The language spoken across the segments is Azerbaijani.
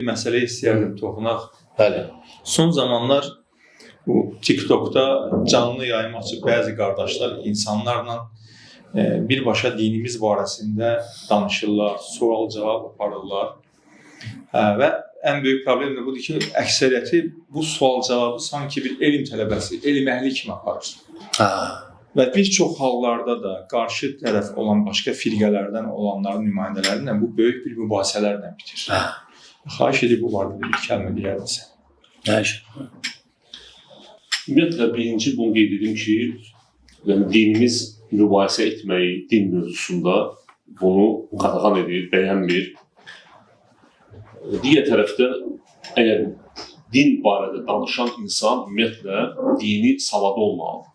Məsələ istəyərdim toxunaq. Bəli. Son zamanlar bu TikTokda canlı yayım açıb bəzi qardaşlar insanlarla birbaşa dinimiz barəsində danışırlar, sual-cavab aparırlar. Və ən böyük problem də budur ki, əksəriyyəti bu sual-cavabı sanki bir elm tələbəsi, elm əhli kimi aparır. Hə. Və bir çox hallarda da qarşı tərəf olan başqa firqələrdən olanların nümayəndələri ilə bu böyük bir mübahisələrlə bitir. Hə. Xahiş edib bu barədə bir kəlmə deyərsən. Yaxşı. Ümumiyyətlə, birinci bunu qeyd edim ki, yəni dinimiz mübahisə etməyi din mövzusunda bunu qadağan edir, bəyənmir. Digər tərəfdən, əgər din barədə danışan insan ümumiyyətlə dini savadı olmalıdır.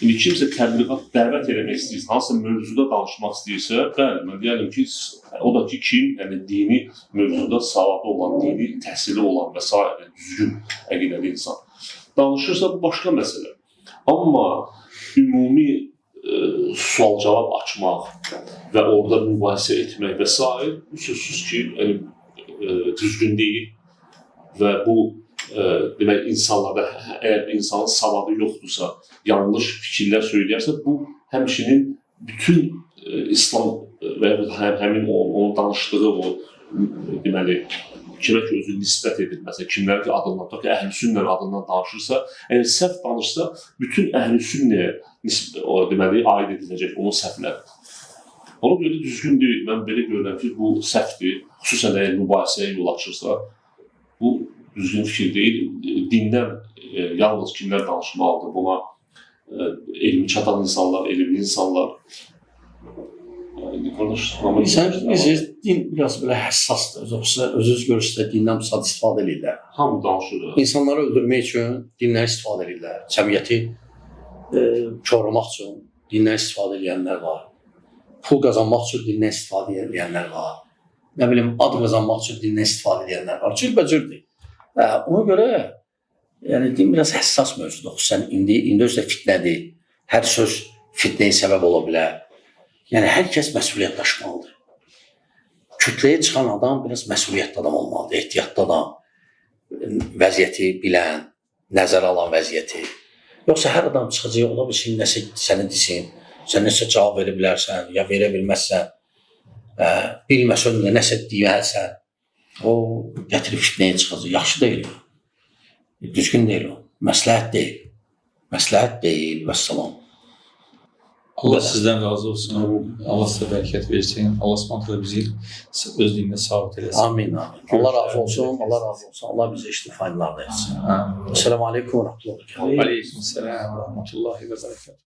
İndi kimsə təbliğat, dəvət eləmək istəyirsə, hansısa mövzuda danışmaq istəyirsə, bəli, mən deyərəm ki, o da ki, kim, yəni dini mövzuda savadı olan, dini təhsili olan və s. düzgün əqidəli insan danışırsa, bu başqa məsələ. Amma ümumi sual-cavab açmaq və orada mübahisə etmək və s. sözsüz ki, yəni, düzgün deyil və bu demək, insanlarda əgər insanın savadı yoxdursa, yanlış fikirlər söyləyərsə, bu həmçinin bütün İslam və yaxud həmin onun danışdığı o deməli, kimə ki özü nisbət edir, məsələn, kimlər ki adından, tutaq ki, Əhl-i Sünnə adından danışırsa, əgər səhv danışsa, bütün Əhl-i Sünnəyə deməli, aid ediləcək onun səhvləri. Ona görə də düzgün deyil. Mən belə görürəm ki, bu səhvdir. Xüsusən əgər mübahisəyə yol açırsa, bu düzgün fikir deyil. Dindən yalnız kimlər danışmalıdır? Buna elmi çatan insanlar, elmli insanlar. Sən bilirsiniz, din biraz belə həssasdır. Özünüz görürsünüz də dindən sadə istifadə edirlər. Hamı danışır. İnsanları öldürmək üçün dindən istifadə edirlər. Cəmiyyəti korumaq üçün dindən istifadə edənlər var. Pul qazanmaq üçün dindən istifadə edənlər var. Nə bilim, ad qazanmaq üçün dindən istifadə edənlər var. Cürbəcürdür. Ona görə yəni din biraz həssas mövzudur. Xüsusən indi özü də fitnədir. Hər söz fitnəyə səbəb ola bilər. Yəni hər kəs məsuliyyət daşımalıdır. Kütləyə çıxan adam biraz məsuliyyətli adam olmalıdır, ehtiyatlı adam, vəziyyəti bilən, nəzərə alan vəziyyəti. Yoxsa hər adam çıxacaq, ola bilsin nəsə səni desin, sən nəsə cavab verə bilərsən, ya verə bilməzsən, bilməsən də nəsə deyərsən, o gətirib fitnəyə çıxacaq. Yaxşı deyil o. Düzgün deyil o. Məsləhət deyil. Məsləhət deyil. Vəssalam. Allah sizdən razı olsun. Allah sizə bərəkət versin. Allah Subhanahu taala bizi öz dinində sabit eləsin. Amin, amin. Allah razı olsun. Allah razı olsun. Allah bizi işli faydalarda etsin. Amin. Esselamu aleyküm və rəhmətullahi. Aleykümselam və rəhmətullahi və bərəkatuhu.